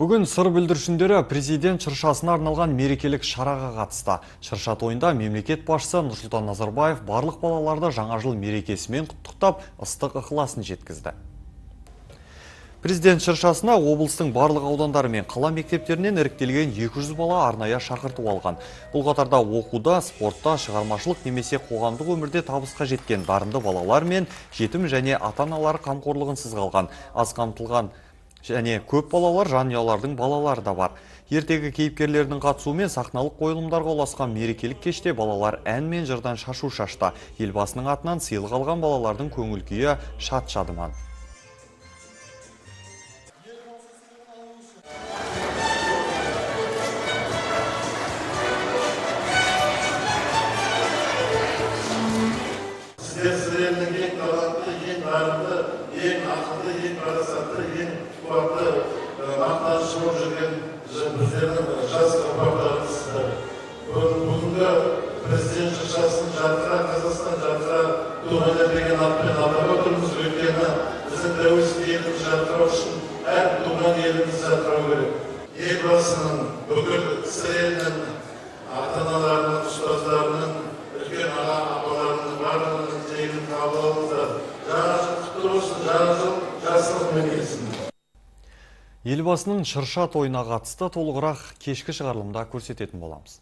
Бүгін Сыр бүлдіршіндері президент шыршасына арналған мерекелік шараға қатысты. Шырша тойында мемлекет басшысы Нұрсұлтан Назарбаев барлық балаларды жаңа жыл мерекесімен құттықтап, ыстық ықыласын жеткізді. Президент шыршасына облыстың барлық аудандары мен қала мектептерінен іріктелген 200 бала арнайы шақырту алған. Бұл қатарда оқуда, спортта, шығармашылық немесе қоғамдық өмірде табысқа жеткен дарынды балалар мен жетім және ата-аналары қамқорлығынсыз қалған, аз қамтылған және көп балалар жанұялардың балалары да бар. Ертегі кейіпкерлерінің қатысуымен сахналық қойылымдарға ұласқан мерекелік кеште балалар ән мен жырдан шашу шашты. Елбасының атынан сыйлық алған балалардың көңіл күйі шат-шадыман. Сіздер Сыр елінің ең талантты, ең дарынды, ең ақылды, ең парасатты, ең қуатты мақтанышы болып жүрген біздердің жас ұрпақтарымызсыздар. Бүгінгі президент шыршасын «Жарқыра Қазақстан, жарқыра туған жер» деген атпен атап отырмыз. Өйткені біздің тәуелсіз еліміз жарқырау үшін әр туған еліміз жарқырау керек. Елбасының, бүкіл Сыр елінің ата-аналарының, ұстаздарының, үлкен аға апаларының барлығының тілегін қабыл алыңыздар. Жаңа жыл құтты болсын, жаңа жыл жақсылығымен келсін. Елбасының шырша тойына қатысты толығырақ кешкі шығарылымда көрсететін боламыз.